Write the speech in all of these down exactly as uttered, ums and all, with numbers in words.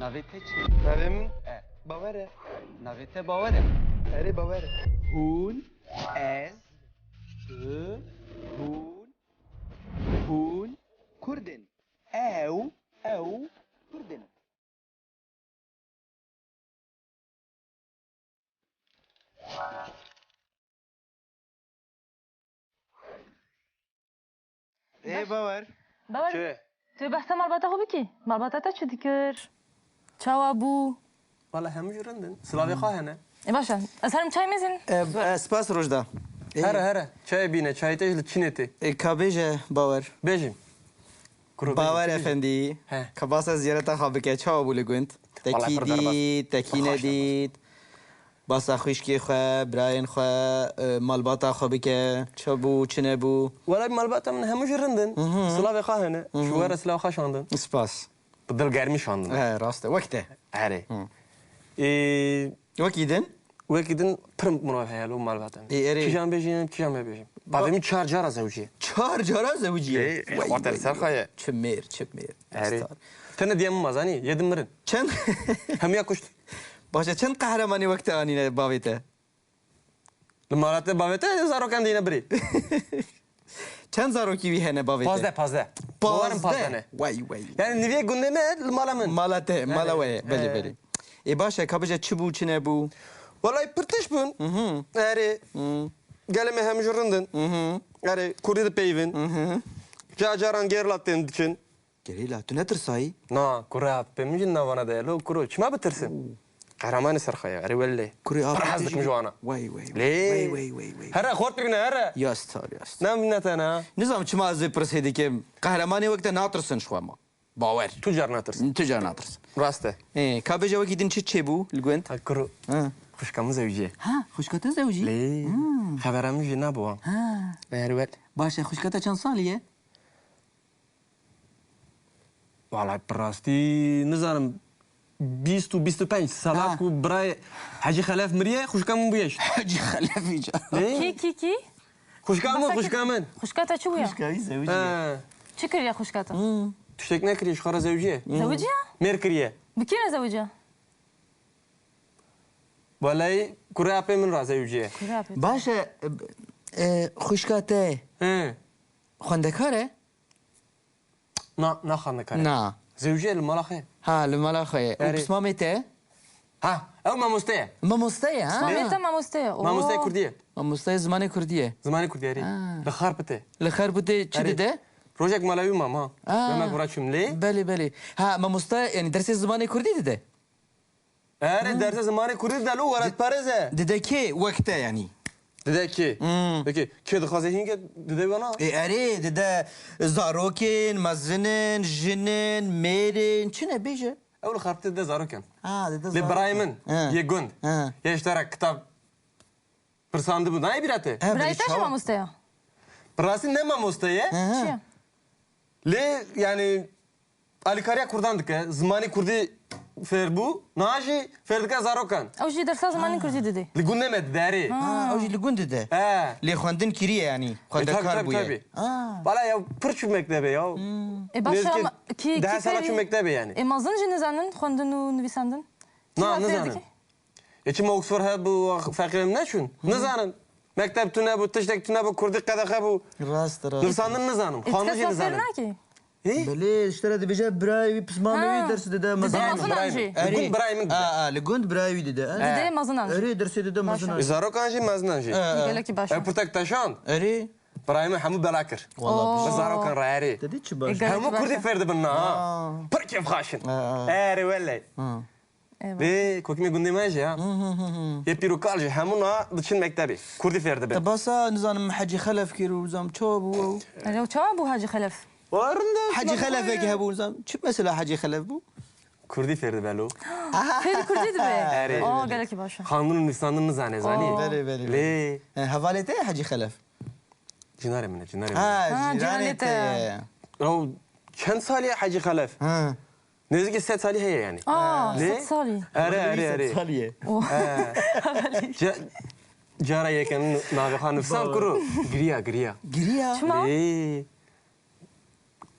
Navê te çi? Navê min E. Bawer e. Navê te Bawer e. Erê, Bawer e. Hûn, ez, tu, hûn, hûn Kurd in. Ew, ew Kurd in. Ê Bawer. Bawer, Çi? Tu behsa malbata xwe bikî? Malbata te çi dikir? Çawa bû? Wala hemû jî rind in. Silavê xwe hene. E, baş e. Ez herim çay mezin. E, e, spas Rojda. E, Here, here. Çayê bîne, çayê te ji li çinê tê. E, ka bêje Bawer. Bêjim. Kuro, bêjim, Bawer çi bêjim? Efendî, He. Ka basa ziyareta xwe bike, çawa bû li gund? Wala Tekî pir derbas. Dît, tekî Xweş nedît. Basa xwişkê xwe, birayên xwe, e, malbata xwe bike. Çi bû, çi nebû? Wela malbata min hemû jî rind in. Hı hı. Silavê xwe hene. Hı hı. Ji we re silavê xwe şandin. Spas. Bi dilgermî şandin. He, rast e. Wek te. Erê. Hı. Ê, Wekî din? Wekî din pir mirov heye lo malbata min. Ê, erê. Kîjan bêjim, kîjan mebêjim. Bavê min çar cara zewiciye. Çar cara zewiciye? Ê, ê, Vay, xwater vay, ser vay. Xwe ye. Çi mêr, çi mêr. Erê. Star. Tene diye min mazanî, yê din mirin. Çend? Hemiya kuşt. Baş e, çend qehremanî wek te anîne bavê te? Li mala te bavê te zarokan dîne birî. Çend zarokî wî hene bavê te? Pazdeh, pazdeh. Pazdeh? Bawerim pazdeh ne. Way, way. Yani nivê gundê me li mala min. Mala te, mala we ye. Belê, belê. Ê baş e, ka bêje çi bû, çi nebû? Welay pir tişt bûn. Mhm. Erê. Mhm. Gelê me hemû jî rind in. Mhm. Erê, kurdî dipeyivin. Mhm. Ca caran gerîla tên diçin. Gerîla, tu netirsayî? Na, kurê apê min jî navana de ye. Lo, kuro, çima bitirsin? Oo. Qehremanê serxaya, erê welle. Kurê apê Pir hez dikim ji wana. Way, way, Lê. Way, way, way, way. Here, xort bîne, here. Ya star, ya star. Ne bîne te ne? Nizam çima ez ê pirsê dikim. Qehremanê wek te natirsin ji xwe ma. Bawer. Tu car natirsin. Tu car natirsin. Rast e. Ê, ka bêje wekî din çi çêbû li gund? Ha, kuro. Ha. Xwişka min zewiciye. Ha, xwişka te zewicî? Lê. Hmm. Xebera min jî nabû. Ha. Erê wel. Baş e, xwişka te çend salî ye? Wala bi rastî nizanim, bîst û bîst û pênc sala Ha. ku birayê Hecî Xelef miriye, xwişka min bûye jî. Hecî Xelef îca. Ne? Kî, kî, kî? Xwişka min, Basa xwişka kî? Min. Xwişka te çi bûye? Xwişka wî zewiciye. Ha. Çi kiriye xwişka te? Hmm. Tiştek nekiriye, ji xwe re zewiciye. Zewiciye? Mêr kiriye. Bi kî re zewiciye? Welay kurê apê min re zewiciye. Kurê apê. Baş e, e, xwişka te He. xwendekar e? Na, na xwendekar e. Na. Zewiciye li mala xwe. Ha, li mala xwe ye. Û Erê. Pismamê te? Ha, ew mamoste ye. Mamoste ye, ha? Pismamê te mamoste ye. Oo. Mamoste kurdî ye. Mamoste zimanê kurdî ye. Zimanê kurdî ye, erê. Ha. Li Xarpitê. Li Xarpitê çi Erê. Dide? Rojek mala wî mam, ha. Aa. Dema ku raçûm lê. Belê, belê. Ha, mamoste, yani dersê zimanê kurdî dide? Erê, derse zimanê kurdî dide, lo welatperêz e. Dide kê? Wek te yani. Dide kê? Hmm. Peki, kê dixwaze hînke dide wana? E, erê, dide zarokên, mezinin, jinin, mêrên, çi ne bêje? Ew li Xarpitê dide zarokan. Ha, dide Lê birayê zarokên. Min, Ha. Yê gund. Ha. Yê ji te re kitab pirsandibû. Nayê bîra te? Ha, Birayê belê te jî çawa? Mamoste ye? Bi rastî ne mamoste ye. Hı hı. Çi ye? Lê, yani, alîkariya kurdan dike, zimanê kurdî fêr bû, niha jî fêr dike zarokan. Ew jî dersa zimanê kurdî didê. Li gundê me dide, erê. Ha, ew jî li gund dide. He. Lê xwendin kiriye, yanî, E, tabii, xwendekar tabii, bûye. Tabii. Ha. Bala ya, pir çû mektebê ya. Hmm. E, baş e, Nêzîkî ama kî, deh kî sala fêrî? Çû mektebê, yanî. E, mezin jî nizanin xwendin û nivîsandin? Na, Çima fêr nizanin. Dike? Yê çima Oxford hebû, feqîrê min neçûn? Nizanin. Mekteb tune bû, tiştek tune bû, kurdî qedexe bû. Rast, rast. Nivîsandin nizanim, xwendin jî nizanim. Ê? Belê, ji te re dibêje birayê wî, pismamê wî Ha. Dide ders dide mezin. Mezin. Mazinan jî. Erê. Li gund birayê min dide. A, a, li gund birayê wî dide, ha? Didê mazinan jî. Erê, dersê dide mazinan. Baş e. Zarokan jî mezinan jî. Ha, ha. Gelekî baş e. Ew pirtek te şand. Erê. Birayê min hemû bela kir. Wala Oo. Bi zarokan re erê. Te dî çi baş? E, gelekî Hemû baş kurdî e. Fêr dibin na, ha. Ha. Pir kêfxaş in. Ha, ha. Erê wele. Ha. Eyvallah. Vê kokimê gundê me jî ha. Hı, hı, hı, hı. Yê pîr û kal jî hemû niha diçin mektebê. Kurdî fêr dibin. Te basa, nizanim, Hecî Xelef kir û nizanim çawa bû ew? Erê, çawa bû Hecî Xelef? Wa rind e, Hecî silav Xelef weke ye. Hebû, nizanim çi mesela Hecî Xelef bû? Kurdî fêr dibe lo. Fêrî kurdî dibe. Erê. Oo, gelekî baş e. Xwendin û nivîsandin nizane, zanî? Oo. Belê, belê, belê. Lê. E, hevalê te ye Hecî Xelef? Cinarê min e, cinarê min e. Ha, Ha, cinarê cinarê te te. ye. Ew çend salî ye Hecî Xelef? Ha. Nêzîkî sed salî heye yani. Aa, Lê? Sed salî. Erê, erê, erê. Sed salî ye. Oh. He. Ca-, cara yekem navê xwe nivîsand kuro. Giriya, giriya. Giriya? Çima? Lê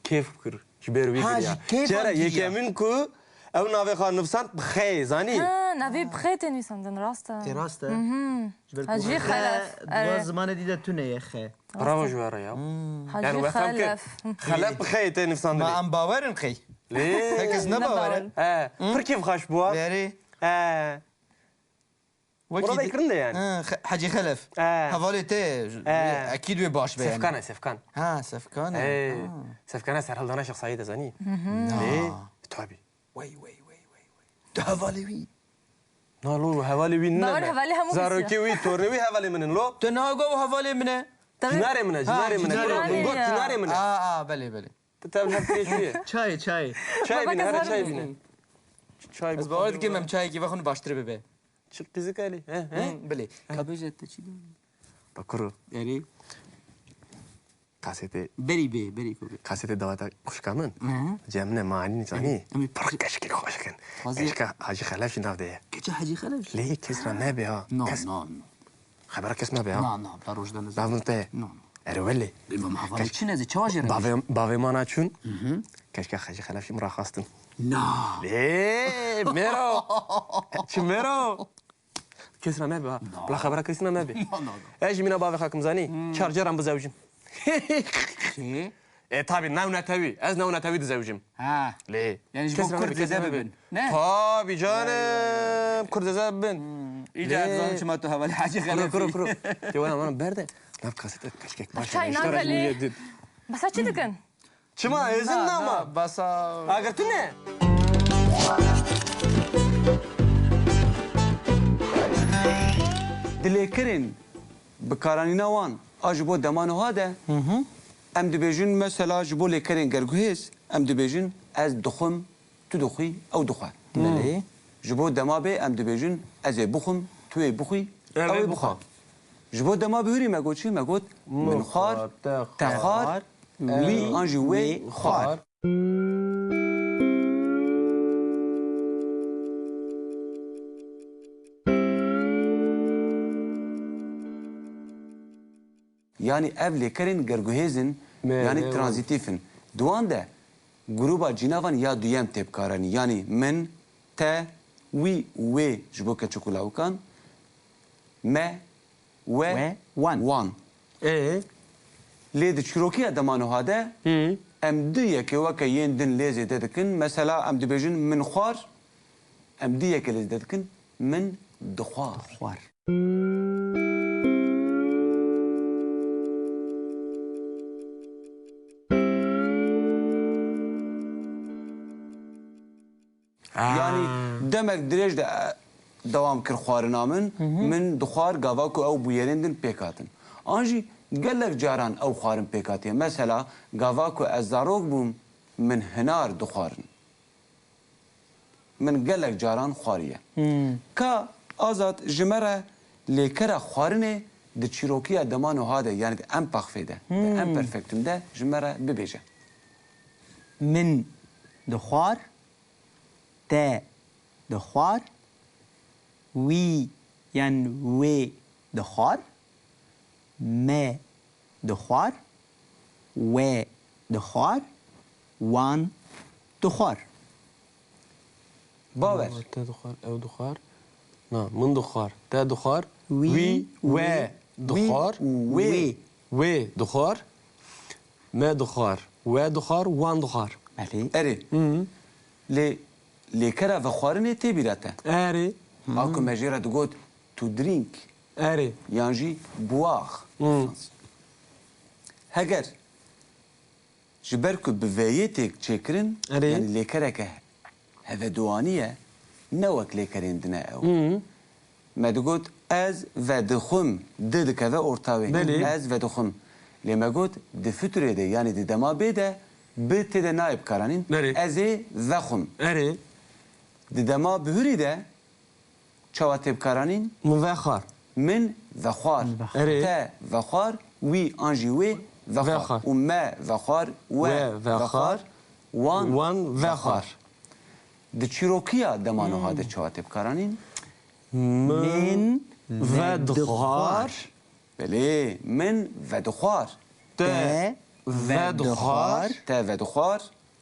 kêf kir. Ji ber wî Ha, giriya. Ji kêf Cara giriya. Yekemin ku Ew navê xwe nivîsand bi xê, zanî? Ha, navê bi xê tê nivîsandin, rast e. Tê rast e. Mhm. Ji ber ku Hacî xe, Xelef, di wan ere. Zimanê dî de tune ye xe. Bravo ji we re ya. Hmm. Hacî Yani, we xam ke Xelef. Xelef bi xê tê nivîsandinê. Ma em bawer in qey? Lê. Hekes ne bawer e. He, pir kêfxweş bû. Berê. He. Wekî Orada di-, kirin de yani. Ha, Xe-, Hecî Xelef. He. Hevalê te, He. Ekîd wê baş be yani. Sefkan e, Sefkan. Ha, Sefkan e. He. Ha. Sefkan e serhildana Şêx Seîd e, zanî? Mhm. Na. Lê, tabii. Wey, wey, wey, wey, wey. Tu hevalê wî. Na lo, hevalê wî nîne Bawer me. Hevalê hemû Zarokê kesiya. Wî, tornê wî hevalê min in lo. Tu niha got hevalê min e. Tabii. Cinarê min e, Ha, cinarê min e. cinarê Lo, min min got ya. Cinarê min e. Aa, aa, belê, belê. Tu tev hev pêş wî ye. Çayê, çayê. Çay Baba bîne, here kazanır çay mısın? Bîne. Çay Ez bi bawer dikim em çayekî vexwin baştir bibe. Çi qizik elî? He, he? Hı, bilê. Ka bêje te çi diyor? Bakuru. Erê. Kasetê. Berî bê, berî ku bê. Kasetê daweta xwişka min. Hı. Cem ne mani zanî. Em ê Pir keşkî xweş kin. Xwazî- Keşka Hacî Xelef jî nav de ye. Keçe Hacî Xelef? Lê kes ra nebe ha. No, Kes no, no. Xebera kes nabe ha. Na, na, ta roj de nizam. Bavin te. Na, na. Ere welê. Ê, ma hevalê çi ne, çawa jê re? Bavê, bavê mana çûn. Mhm. Keşke Hacî Xelef jî min raxastin. Na. Ê, Mero. Çi Mero? Kes ra nebe ha. Na. Bila xebera kes ra nebe. Na, na, na. Ez jî mîna bavê xakim zanî. Hmm. Çar caran bizewcim. Çi? E, tabi, new netewî. Ez new netewî dizewicim. Ha. Lê. Yani ji bo kes ra Kurd nebe, kes ra zêde nebe. Bibin. Ne? Tabi canım. Kurd zêde bibin. Hmm. Îca Lê. Ez zanim çima tu hevalê Hacî Kuro, Xelefî. Kuro, kuro. Te wena bana berde. Nav kasete keşkek baş. Çay Niştara nagale. Jûye did. Basa çi dikin? Çima êzin Na, nama? na, basa. Agir tu ne? Di lêkerên bikaranîna wan a ji bo dema niha de, Hı hı. em dibêjin, mesela ji bo lêkerên gerguhêz, em dibêjin, ez dixwim, tu dixwî, ew dixwe. Belê. Ji bo dema bê, em dibêjin, ez ê bixwim, tu yê bixwî, Ew ew ê ê bixwe. bixwe. Ji bo dema bihurî me got çi? Me got, Min min xwar, xwar, te te xwar, xwar, wî ew an jî wê wê xwar. xwar. Yanî ev lêkerên gerguhêz in, Me, yanî me, tranzîtîf in. Di wan de grûba cînavan ya duyem tê bikaranî. Yanî min, te, wî, wê ji bo keçik û lawikan, me, we, We, wan. wan. Ê? Lê di çîrokiya dema nuha de Hı. em du yekê weke yên din lê zêde dikin. Mesela em dibêjin min xwar, em du yekê lê zêde dikin min dixwar. Xwar. Aa. Yanî demek dirêj de, e, dewam kir xwarina min, Hı hı. min dixwar gava ku ew bûyerên din pêk hatin. An jî gelek caran ew xwarin pêk hatiye. Mesela gava ku ez zarok bûm, min hinar dixwarin. Min gelek caran xwariye. Hmm. Ka Azad ji me re lêkera xwarinê di çîrokiya dema nuha de, yanî di em paxfê de, di em Hmm. perfektum de ji me re bibêje. Min dixwar, te dixwar, wî yan wê dixwar, me dixwar, we dixwar, wan dixwar. Bawer. Te dixwar, ew dixwar. Na, min dixwar, te dixwar, Wî, wî, we wî, dixwar, wî, wê. wê dixwar, me dixwar, we dixwar, wan dixwar. Belê. Erê. Hı. Lê lêkera vexwarinê tê bîra te? Erê. A ku me jê re digot to drink. Erê. Yan jî boire. Hmm. Heger ji ber ku bi veyê tê çêkirin, Erê. yanî lêkereke hevedoanî ye, ne wek lêkerên din e ew. Hmm. Me digot, ez vedixwim, di dikeve orta wê. Belê. Ez vedixwim. Lê me got, di fiturê de, yanî di dema bê de, bi tê de nayê bikaranîn. Belê. Ez ê vexwim. Erê. Di dema bihurî de, Çawa tê bikaranîn? Min vexwar. Min vexwar. Min vexwar. Erê. Te vexwar, wî an jî wê vexwar. Vexwar. Û me vexwar, we We vexwar. vexwar, wan Wan vexwar. vexwar. Di çîrokiya dema nuha de Hmm. çawa tê bikaranîn? Min Min vedixwar. vedixwar. Belê, min vedixwar. Te Te vedixwar. vedixwar. Te vedixwar.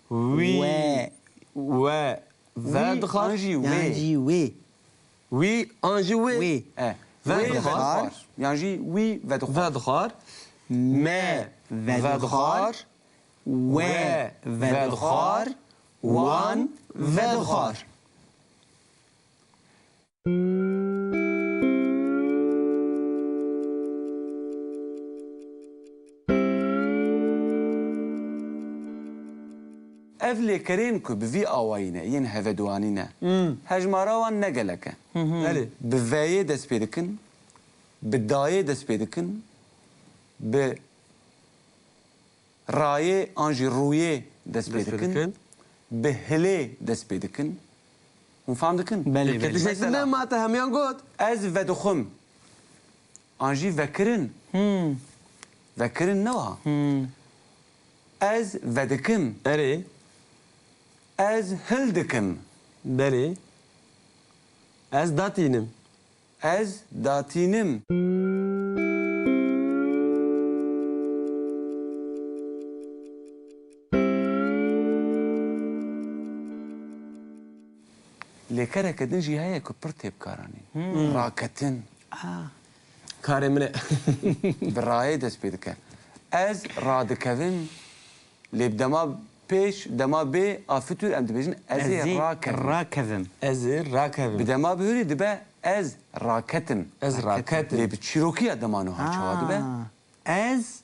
Wî We. we Wî an jî wê. Yan jî wê. Wî an jî wê. Wê. E. Vedixwar. Vedixwar. Yan jî wî vedixwar. Vedixwar. Me vedixwar. We vedixwar. Wan vedixwar. Ev lêkerên ku bi vî awayî ne, yên heveduanî ne, hejmara wan ne gelek e. Belê. Bi veyê dest pê dikin, bi dayê dest pê dikin, bi rayê an jî rûyê dest pê dikin, bi hilê dest pê dikin. Hûn fam dikin? Belê, belê. Mesela, nema te hemiyan got. Ez vedixwim. An jî vekirin. Hmm. Vekirin ne wiha? Hmm. Ez vedikim. Erê. Ez hil dikim. Belê. Ez datînim. Ez datînim. Lêkereke din jî heye ku pir tê bikaranîn. Hmm. Raketin. Ah. Karê min e. Bi rayê dest pê dike. Ez radikevim. Lê bi dema pêş, dema bê a fitur em dibêjin ez ê rakevim. Rakevim. Ez ê rakevim. Bi dema bihurî dibe ez raketim. Ez raketim. Lê bi çîrokiya dema nuha çawa dibe? Ha. Ez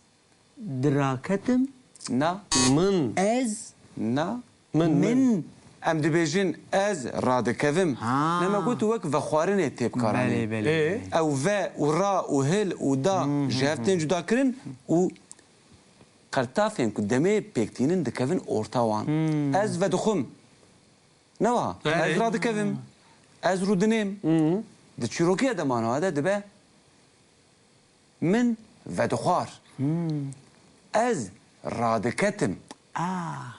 diraketim. Na. Min. Ez. Na. Min, min. Min. Em dibêjin ez radikevim. Ha. Ne me got wek vexwarinê tê bikaranîn. Belê, belê, belê. Ew ve û ra û hil û da ji hev tên cudakirin û qertafên ku demê pêk tînin dikevin orta wan. Hmm. Ez vedixwim. Ne wiha? Erê. Ez radikevim. Ez rûdinêm. Hmm. Di çîrokiya dema nuha de dibe min vedixwar. Hmm. Ez radiketim. Ah.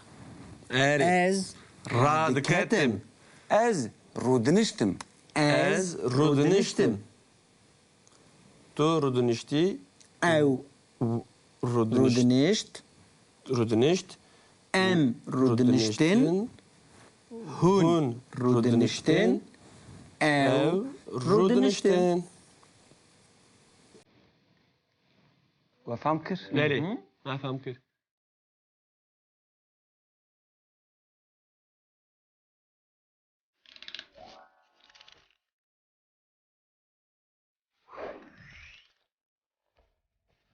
Erê. Ez radiketim. Radiketim. Ez rûdiniştim. Ez rûdiniştim. Tu rûdiniştî. Ew rûdinişt. Rûdinişt. Rûdinişt. Em rûdiniştin. Rûdiniştin. Hûn rûdiniştin. Ew rûdiniştin. We fam kir? Belê, me fam kir.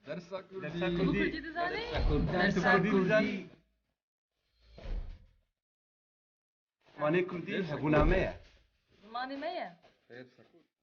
Dersa Kurdî. Dersa Kurdî. Kurdî dizanî? Dersa Kurdî. Dersa Kurdî. Zimanê Kurdî hebûna me ye. Zimanê me ye. Dersa Kurdî.